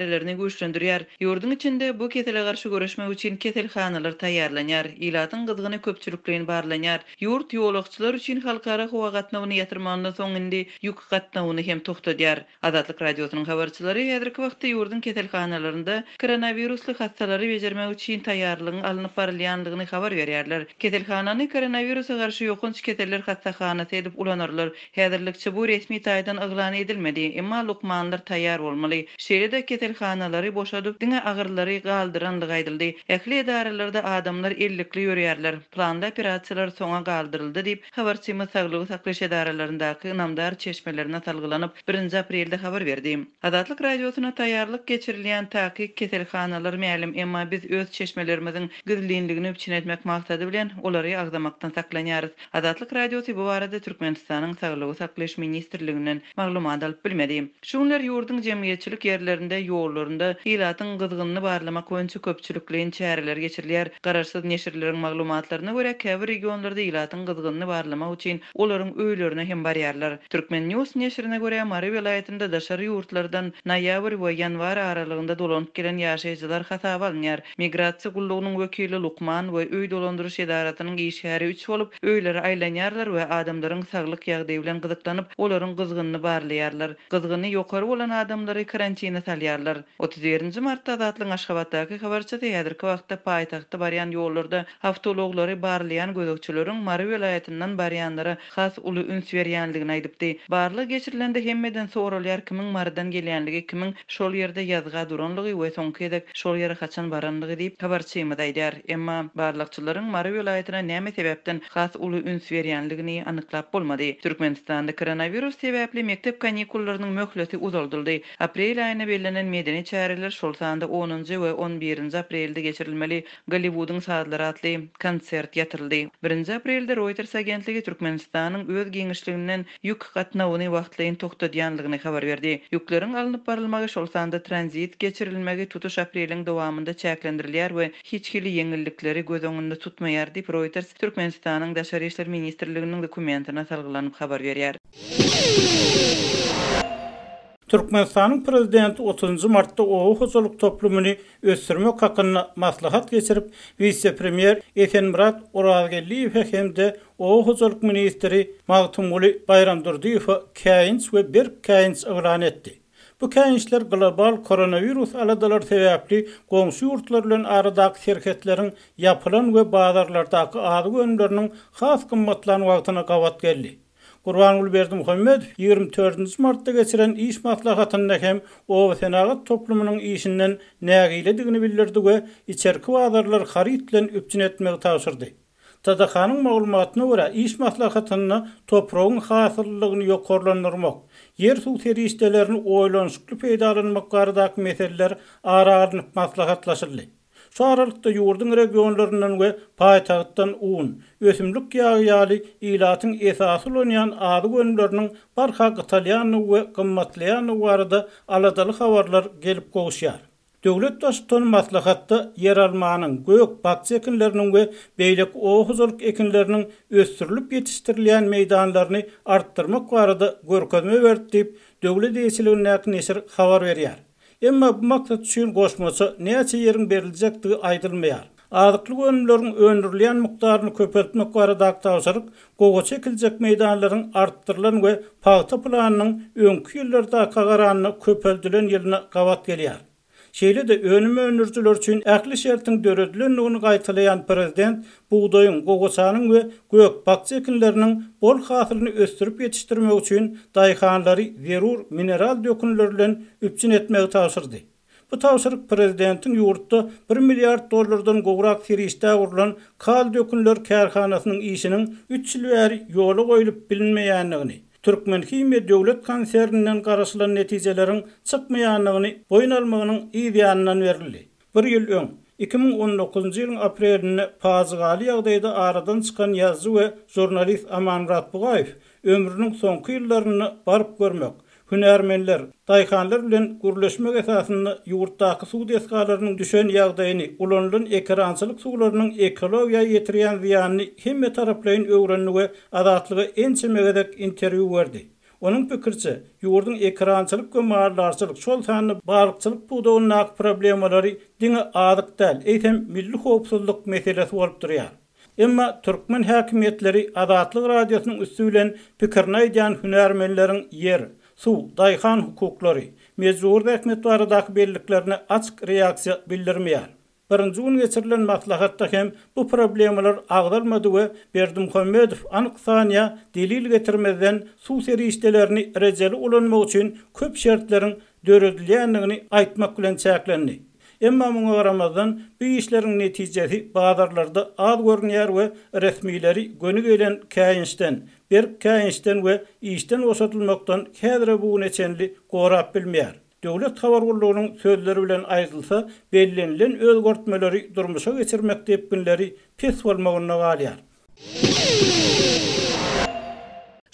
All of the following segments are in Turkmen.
çärelerini güýçlendirýär. Ýurduň içinde bu kesele garşy göreşmek üçin keselhanalar taýýarlanýar, ilatyň gyzgyny köpçülikleýin barlanýar. Ýurt ýolagçylar üçin halkara howa gatnawyny ýatyrmagyndan soň indi ýük gatnawyny hem togtadýar. Azatlyk Radiosynyň habarçylary häzirki wagtda ýurduň keselhanalarynda koronawirusly hassalary bejermek üçin taýýarlygyň alnyp barylýandygyny habar berýärler. Keselhanany koronawirusa garşy ýokanç keseller hassahanasy edip ulanarlar. Häzirlikçe bu resmi taýdan yglan edilmedi, emma lukmanlar taýýar bolmaly. Şeýle-de keselhanalary boşadyp, diňe agyrlary galdyrandygy aýdyldy. Ähli edaralarda adamlar ellikli ýörýärler. Planly operasiýalar soňa galdyryldy diýip, habarçymyz saglygy saklaýyş edaralaryndaky ynamdar çeşmelerine salgylanyp, birinji aprelde habar berdi. Azatlyk Radiosyna taýýarlyk geçirilýän takyk keselhanalar mälim, emma biz öz çeşmelerimiziň gizlinligini üpjün etmek maksady bilen, olary agzamakdan saklanýarys. Azatlyk Radiosy bu barada Türkmenistanyň Saglygy saklaýyş ministrliginden maglumat alyp bilmedi. Şu günler ýurduň jemgyýetçilik ýerlerinde, ýollarynda ilatyň gyzgynyny barlamak boýunça köpçülikleýin çäreler geçirilýär. Garaşsyz neşirleriň maglumatlaryna görä, käbir regionlarda ilatyň gyzgynyny barlamak üçin olaryň öýlerine hem barýarlar. Turkmen. News neşirine görä, Mary welaýatynda daşary ýurtlardan noýabr we ýanwar aralygynda dolanyp gelen ýaşaýjylar hasaba alynýar. Migrasiýa gullugynyň wekili, lukman we öý dolandyryş edarasynyň işgäri üç bolup, öýlere aýlanýarlar we adamlaryň saglyk ýagdaýy bilen gyzyklanyp, olaryň gyzgynyny barlaýarlar. Gyzgyny ýokary bolan adamlary karantine salýarlar. 31 nji martda Azatlygyň Aşgabatdaky habarçysy häzirki wagtda paýtagta barýan ýollarda awtoulaglary barlaýan gözegçileriň Mary welaýatyndan barýanlara has uly üns berýändigini aýdypdy. Barlag geçirilende hemmeden soralýar kimiň Marydan gelýänligi, kimiň şol ýerde ýazga duranlygy we soňky gezek şol ýere haçan baranlygy diýip, habarçymyz aýdýar. Emma barlagçylaryň Mary welaýatyna näme sebäpden has uly üns berýänligini anyklap bolmady. Türkmenistanda koronawirus sebäpli mekdep kanikullarynyň möhleti uzaldyldy. Aprel aýyna bellenen medeni çäreler, şol sanda onunjy we on birinji aprelde geçirilmeli Golliwudyň sazlary atly konsert ýatyryldy. Birinji aprelde Reuters agentligi Türkmenistanyň öz giňişliginden ýük gatnawyny wagtlaýyn togtadýanlygyny habar berdi. Ýükleriň alnyp barylmagy, şol sanda tranzit geçirilmegi tutuş apreliň dowamynda çäklendirilýär we hiç hili ýeňillikleri göz öňünde tutmaýar diýip, Reuters Türkmenistanyň Daşary işler ministrliginiň dokumentine salgylanyp habar berýär. Türkmenistanyň Prezidenti otuzynjy martda oba hojalyk toplumyny ösdürmek hakynda maslahat geçirip, wise-premýer Esenmyrat Orazgeldiýewe hem-de oba hojalyk ministri Magtymguly Baýramdurdyýewe käýinç we berk käýinç yglan etdi. Bu käýinçler global koronawirus aladalary sebäpli goňşy ýurtlar bilen aradaky serhetleriň ýapylan we bazarlardaky azyk önümleriniň has gymmatlan wagtyna gabat geldi. Gurbanguly Berdimuhamedow 24 martda geçiren iş maslahatynda hem obasenagat toplumynyň işinden nägiledigini bildirdi we içerki bazarlary haryt bilen üpjün etmegi tabşyrdy. TDH-nyň maglumatyna görä, iş maslahatynda topragyň hasyllylygyny ýokarlandyrmak, ýer-suw serişdelerini oýlanyşykly peýdalanmak baradaky meseleler ara alnyp maslahatlaşyldy. Şu aralykda ýurduň regionlaryndan we paýtagtdan un, ösümlik ýagy ýaly ilatyň esasy ulanýan azyk önümleriniň barha gytalýandygy we gymmatlaýandygy barada aladaly habarlar gelip gowuşýar. Döwlet Baştutany maslahatda ýeralmanyň, gök, bakja ekinleriniň we beýleki oba hojalyk ekinleriniň ösdürilip ýetişdirilýän meýdanlaryny artdyrmak barada görkezme berdi diýip, döwlet eýeçiligindäki neşir habar berýär. Emma bu maksat üçin goşmaça näçe ýeriň beriljekdigi aýdylmaýar. Azyklyk önümleriň öndürilýän mukdaryny köpeltmek baradaky tabşyryk gowaça ekiljek meýdanlaryň artdyrylan we pagta planynyň öňki ýyllardaka garanda köpeldilen ýylyna gabat gelýär. Şeýle-de önüm öndürijiler üçin ähli şertiň döredilendigini gaýtalaýan prezident bugdaýyň, gowaçanyň we gök-bakja ekinleriniň bol hasylyny ösdürip ýetişdirmek üçin daýhanlary zerur mineral dökünler bilen üpjün etmegi tabşyrdy. Bu tabşyryk prezidentiň ýurtda bir milliard dollardan gowrak serişdä gurlan kal dökünler kärhanasynyň işiniň üç ýyl bäri ýola goýlup bilinmeýändigini, Türkmenhimiýa döwlet konserninden garaşylan netijeleriň çykmaýandygyny boýun almagynyň yz ýanyndan berildi. Bir ýyl öň, 2019-njy ýylyň aprelinde pajygaly ýagdaýda aradan çykan ýazyjy we žurnalist Amanmyrat Bugaýew ömrüniň soňky ýyllarynda baryp görmek, hünärmenler, daýhanlar bilen gürleşmek esasynda ýurtdaky suw desgalarynyň düşen ýagdaýyny, ulanylan ekerançylyk suwlarynyň ekologiýa ýetirýän zyýanyny hemmetaraplaýyn öwrendi we Azatlyga ençeme gezek interwýu berdi. Onuň pikiriçe, ýurduň ekerançylyk we maldarçylyk, şol sanda balykçylyk pudagyndaky problemalary diňe azyk däl, eýsem milli howpsuzlyk meselesi bolup durýar. Emma türkmen häkimiýetleri Azatlyk Radiosynyň üsti bilen pikirini aýdýan hünärmenleriň ýer, suw, daýhan hukuklary, mejbury zähmet baradaky belliklerine açyk reaksiýa bildirmeýär. Birinji gün geçirilen maslahatda hem bu problemalar agzalmady we Berdimuhamedow anyk san ýa delil getirmezden suw serişdelerini rejeli ulanmak üçin köp şertleriň döredilýändigini aýtmak bilen çäklendi. Emma muňa garamazdan, bu işleriň netijesi bazarlarda az görünýär we resmileri göni gelen käýinçden, berk käýinçden we işden boşadylmakdan häzire bu güne çenli gorap bilmeýär. Döwlet habar gullugynyň sözleri bilen aýdylsa, bellenilen özgertmeleri durmuşa geçirmek depginleri pes bolmagynda galýar.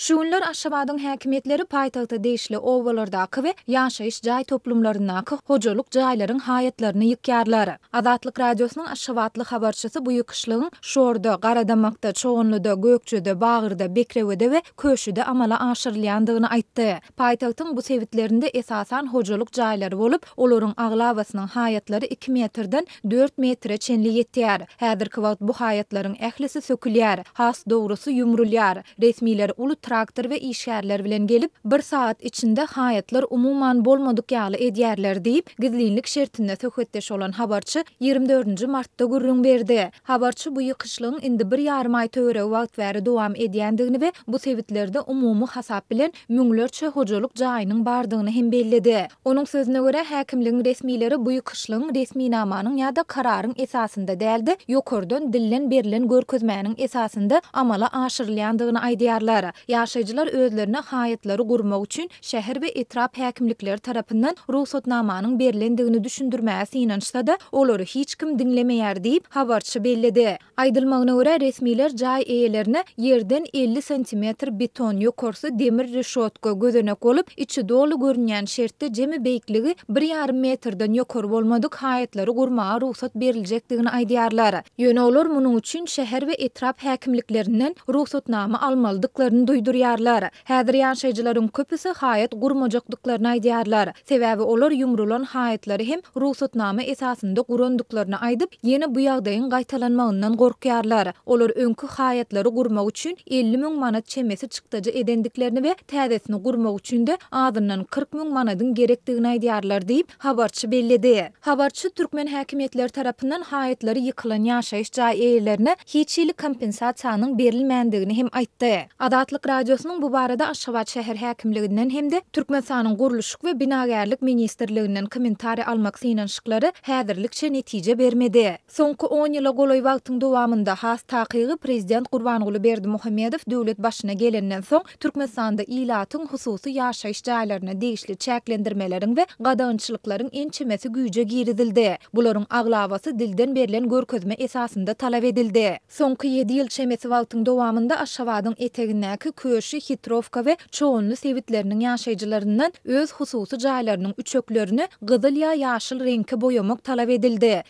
Şu günler Aşgabadyň häkimiýetleri paýtagta degişli obalardaky we ýaşaýyş jaý toplumlaryndaky hojalyk jaýlaryň haýatlaryny ýykýarlar. Azatlyk Radiosynyň aşgabatly habarçysy bu ýykyşlygyň Şorda, Garadamakda, Çoganlyda, Gökjede, Bagyrda, Bekrewede we Köşüde amala aşyrylýandygyny aýtdy. Paýtagtyň bu sebitlerinde esasan hojalyk jaýlary bolup, olaryň aglabasynyň haýatlary iki metrden dört metre çenli ýetýär. Häzirki wagt bu haýatlaryň ählisi sökülýär, has dogrusy ýumrulýar. Resmiler uly traktor we işgärler bilen gelip, bir sagat içinde haýatlar umuman bolmadyk ýaly edýärler diýip, gizlinlik şertinde söhbetdeş bolan habarçy 24 nji martda gürrüň berdi. Habarçy bu ýykyşlygyň indi bir ýarym aý töweregi wagt bäri dowam edýändigini we bu sebitlerde umumy hasap bilen müňlerçe hojalyk jaýynyň bardygyny hem belledi. Onuň sözüne görä, häkimligiň resmileri bu ýykyşlygyň resminamanyň ýa-da kararyň esasynda däl-de, ýokardan dilden berlen görkezmäniň esasynda amala aşyrylýandygyny aýdýarlar. Ýaşaýjylar özlerine haýatlary gurmak üçin şäher we etrap häkimlikleri tarapyndan rugsatnamanyň berlendigini düşündirmäge synanyşsa-da, olary hiç kim diňlemeýär diýip, habarçy belledi. Aýdylmagyna görä, resmiler jaý eýelerine ýerden 50 santimetr beton, ýokarsy demir reşotka, gözenek bolup, içi doly görünýän şertde jemi beýikligi bir ýarym metrden ýokary bolmadyk haýatlary gurmaga rugsat beriljekdigini aýdýarlar. Ýöne olar munuň üçin şäher we etrap häkimliklerinden rugsatnama almalydyklaryny duýdurýarlar. Häzir ýaşaýjylaryň köpüsi haýat gurmajakdyklaryny aýdýarlar. Sebäbi olar ýumrulan haýatlary hem rugsatnama esasynda gurandyklaryny aýdyp, ýene bu ýagdaýyň gaýtalanmagyndan gorkýarlar. Olar öňki haýatlary gurmak üçin 50 müň manat çemesi çykdajy edendiklerini we täzesini gurmak üçin-de azyndan 40 müň manadyň gerekdigini aýdýarlar diýip, habarçy belledi. Habarçy türkmen häkimiýetleri tarapyndan haýatlary ýykylan ýaşaýyş jaý eýelerine hiç hili kompensasiýanyň berilmändigini hem aýtdy. Azatlyk Radiosynyň bu barada Aşgabat şäher häkimliginden hem-de Türkmenistanyň Gurluşyk we binagärlik ministrliginden kommentariý almak synanyşyklary häzirlikçe netije bermedi. Soňky on ýyla golaý wagtyň dowamynda, has takygy, prezident Gurbanguly Berdimuhamedow döwlet başyna gelenden soň, Türkmenistanda ilatyň hususy ýaşaýyş jaýlaryna degişli çäklendirmeleriň we gadagançylyklaryň ençemesi güýje girizildi. Bularyň aglabasy dilden berlen görkezme esasynda talap edildi. Soňky ýedi ýyl çemesi wagtyň dowamynda Aşgabadyň etegindäki Köşi, Hitrowka we Çoganly sebitleriniň ýaşaýjylaryndan öz hususy jaýlarynyň üçeklerini gyzyl ýa ýaşyl reňke boýamak talap edildi.